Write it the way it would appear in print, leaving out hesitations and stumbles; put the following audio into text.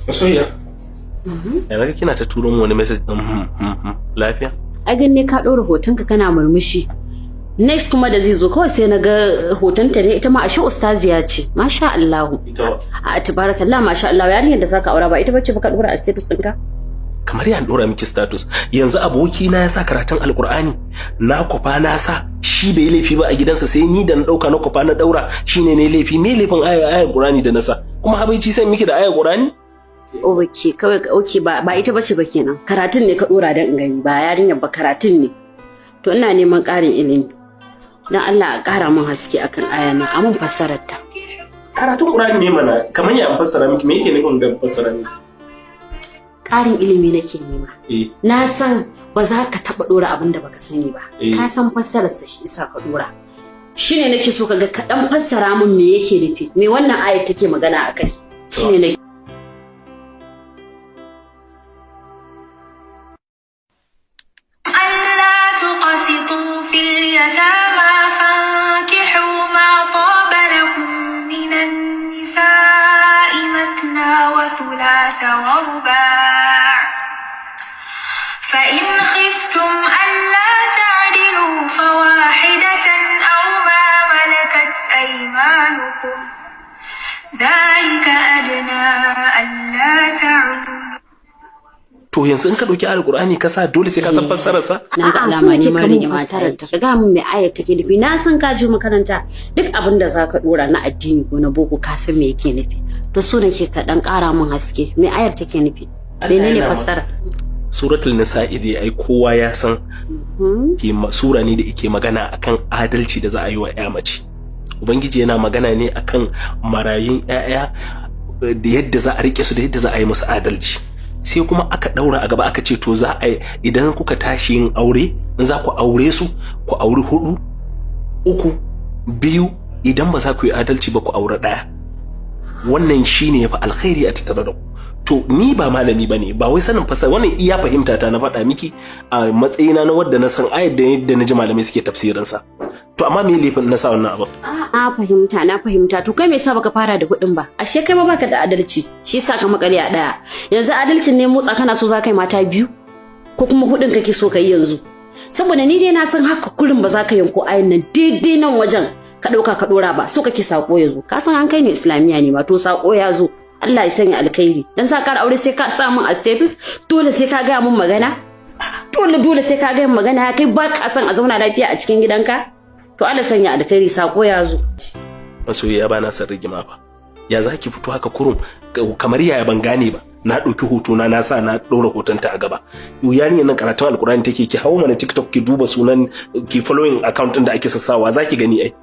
Masoyiya. Yana kina ta turo min wani message din lafiya? Ai ganne ka ɗora hotonka kana murmushi. Next kuma da zai zo kawai sai na ga hotonta ne ita ma, ashe ustaziya ce. Masha Allah. Ita? A tabarakallah, masha Allah, yarinyar da zaka aura ba ita bace baka ɗora a status ɗinka? Kamar ya dora miki status, yanzu aboki na ya sa karatun Alkur'ani, na kwafa na sa, shi bai laifi ba a gidansa, sai ni da na dauka na kwafa na daura shine ne laifi? Me laifin ayar Qur'ani da na sa? Kuma habaici sai miki da ayar Qur'ani? Okay, kawai okay, ba ita bace ba kenan. Karatun ne ka dora dan in gani, ba yarinyar ba, karatun ne. To ina neman ƙarin ilimi. Dan Allah a ƙara min haske akan aya nan, a mun fassarar ta. Karatun Qur'ani ne mana, kamar ya fassara miki? Me yake nufin da fassara miki? Ƙarin ilimi nake nema. Eh. Na san ba za ka taɓa ɗora abin da baka sani ba. Eh. Ka san fassararsa, shi isa ka ɗora. Shine nake so ka ga kaɗan fassara min me yake nufi, me wannan ayat take magana a kai. Shine nake ألا تقسطوا في اليتامى فانكحوا ما طاب لكم من النساء مثنى وثلاث ورباع، فإن خفتم ألا تعدلوا فواحدة أو ما ملكت أيمانكم، ذلك أدنى ألا تعولوا. To yanzu in ka dauki ayar Qur'ani ka sa, dole sai ka san fassarar sa? Na ga A'a, so alama nake neman ka mun rigima ta fassarar yi. Ka ga mun me ayat take nufi. Na san ka je makaranta, duk abin da zaka dora na addini ko na boko ka san me yake nufi. To so nake ka dan ƙara min haske, me ayar take nufi? Allah Menene yana fassara? Suratul Nisa'i dai ai kowa ya san sura ne da yake magana akan adalci da za a yi wa ƴa mace. Ubangiji yana magana ne akan marayun ƴaƴa, da yadda za a rike su, da yadda za a yi musu adalci. Sai kuma aka daura a gaba aka ce to za a yi, idan kuka tashi yin aure, in za ku aure su, ku auri hudu, uku, biyu, idan ba za ku yi adalci ba ku aure ɗaya, wannan shine yafi alkhairi a tattare da ku. To ni ba malami bane, ba wai sanin fasara wannan, iya fahimta ta na faɗa miki a matsayina na wadda na san ayar da yadda na ji malamai suke tafsirin sa. To amma me laifin na sa wannan abin? Na fahimta, na fahimta. To kai me yasa baka fara da kuɗin ba? Ashe kai ma baka da adalci, shi yasa ka makale a ɗaya. Yanzu adalcin ne motsa kana so za ka yi mata biyu ko kuma kuɗin kake so ka yi yanzu? Saboda ni dai na san haka kurin ba za ka yanko ayin nan daidai nan wajen ka ɗauka ka ɗora ba, so kake sako ya zo. Ka san an kai ne Islamiyya ne ma, to sako ya zo. Allah ya sanya alkhairi. Dan sa ƙara aure sai ka sa min a status, dole sai ka gaya min magana, dole dole sai ka gaya min magana. Kai ba ka san a zauna lafiya a cikin gidanka. To Allah sanya alkhairi, sako ya zo. Masoyiya, ba na son rigima fa. Ya za ki fito haka kurum kamar yaya? Ban gane ba. Na ɗauki hoto na na sa, na ɗora hotonta a gaba. Yarinyar nan karatun Alkur'ani take. Ki hawo mana TikTok ki duba sunan, ki following account ɗin da ake sassawa, za ki gani ai.